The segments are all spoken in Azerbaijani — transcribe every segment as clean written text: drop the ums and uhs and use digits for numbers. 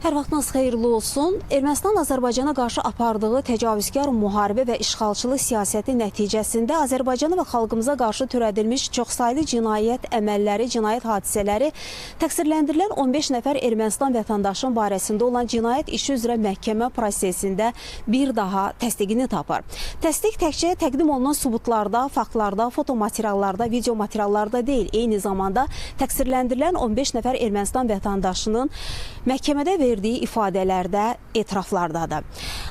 Hər vaxtınız xeyirli olsun. Ermənistan Azərbaycana qarşı apardığı təcavüzkar müharibə və işğalçılıq siyasəti nəticəsində Azərbaycana və xalqımıza qarşı törədilmiş çoxsaylı cinayət əməlləri, cinayət hadisələri təqsirləndirilən 15 nəfər Ermənistan vətəndaşının barəsində olan cinayət işi üzrə məhkəmə prosesində bir daha təsdiqini tapır. Təsdiq təkcə təqdim olunan sübutlarda, faktlarda, fotomateriallarda, videomateriallarda deyil, eyni zamanda təqsirləndirilən 15 nəfər Ermənistan vətəndaşının məhkəmədə verdiyi ifadələrdə, etiraflardadır.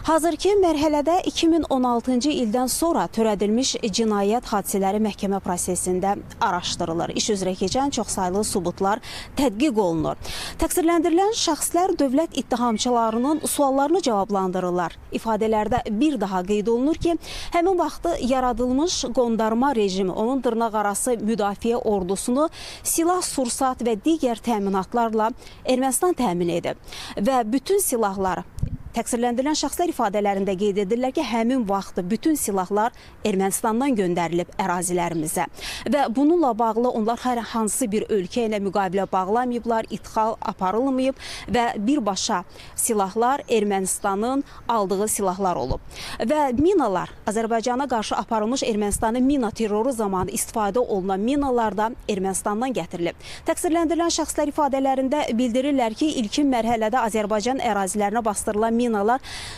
Hazırki mərhələdə 2016-cı ildən sonra törədilmiş cinayət hadisələri məhkəmə prosesində araşdırılır. İş üzrə keçən çoxsaylı sübutlar tədqiq olunur. Təqsirləndirilən şəxslər dövlət ittihamçılarının suallarını cavablandırırlar. İfadələrdə bir daha qeyd olunur ki, həmin vaxtı yaradılmış qondarma rejimi, onun dırnaqarası müdafiə ordusunu silah, sursat və digər təminatlarla Ermənistan təmin edib və bütün silahlar, təqsirləndirilən şəxslər ifadələrində qeyd edirlər ki, həmin vaxtı bütün silahlar Ermənistandan göndərilib ərazilərimizə və bununla bağlı onlar hər hansı bir ölkə ilə müqavilə bağlamayıblar, idxal aparılmayıb və birbaşa silahlar Ermənistanın aldığı silahlar olub. Və minalar, Azərbaycana qarşı aparılmış Ermənistanın mina terroru zamanı istifadə olunan minalar da Ermənistandan gətirilib. Təqsirləndirilən şəxslər ifadələrində bildirirlər ki, ilkin mərhələdə Azərbaycan ərazilərinə bastırılan minalar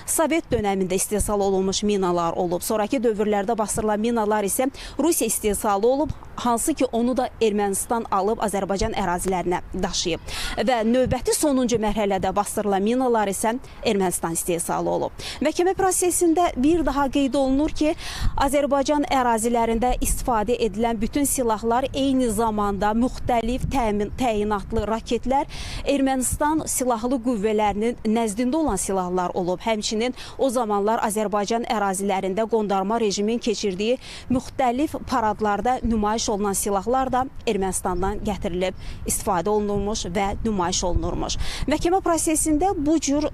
Sovet dönəmində istehsal olunmuş minalar olub. Sonraki dövrlərdə bastırılan minalar isə Rusiya istehsalı olub, hansı ki onu da Ermənistan alıb Azərbaycan ərazilərinə daşıyıb. Və növbəti sonuncu mərhələdə bastırılan minalar isə Ermənistan istehsalı olub. Məhkəmə prosesində bir daha qeyd olunur ki, Azərbaycan ərazilərində istifadə edilən bütün silahlar, eyni zamanda müxtəlif təyinatlı raketlər Ermənistan silahlı qüvvələrinin nəzdində olan silahlar olub. Həmçinin o zamanlar Azərbaycan ərazilərində qondarma rejimin keçirdiyi müxtəlif paradlarda nümayiş olunan silahlar da Ermənistandan gətirilib, istifadə olunurmuş və nümayiş olunurmuş. Məhkəmə prosesində bu cür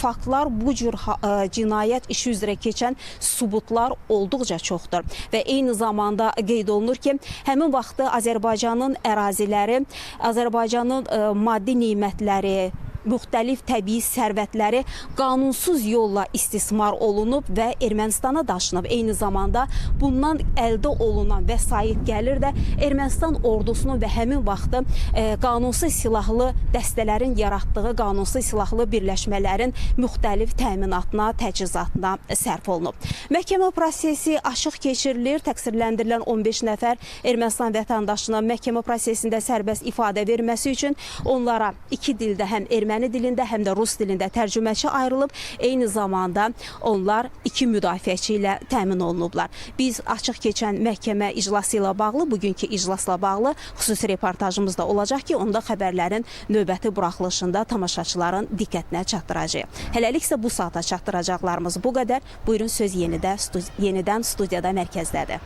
faktlar, bu cür cinayət işi üzrə keçən sübutlar olduqca çoxdur. Və eyni zamanda qeyd olunur ki, həmin vaxtı Azərbaycanın əraziləri, Azərbaycanın maddi nemətləri, müxtəlif təbii sərvətləri qanunsuz yolla istismar olunub və Ermənistana daşınıb. Eyni zamanda bundan əldə olunan vəsait gəlir də Ermənistan ordusunun və həmin vaxtı qanunsuz silahlı dəstələrin yaratdığı qanunsuz silahlı birləşmələrin müxtəlif təminatına, təchizatına sərf olunub. Məhkəmə prosesi açıq keçirilir. Təqsirləndirilən 15 nəfər Ermənistan vətəndaşına məhkəmə prosesində sərbəst ifadə verməsi üçün onlara iki dildə, həm erməni dilində, həm də rus dilində tərcüməçi ayrılıb. Eyni zamanda onlar iki müdafiəçi ilə təmin olunublar. Biz açıq keçən məhkəmə iclası ilə bağlı, bugünkü iclasla bağlı xüsusi reportajımız da olacaq ki, onda xəbərlərin növbəti buraxılışında tamaşaçıların diqqətinə çatdıracağıq. Hələlik isə bu saata çatdıracaqlarımız bu qədər. Buyurun, söz yenidən studiyada mərkəzdədir.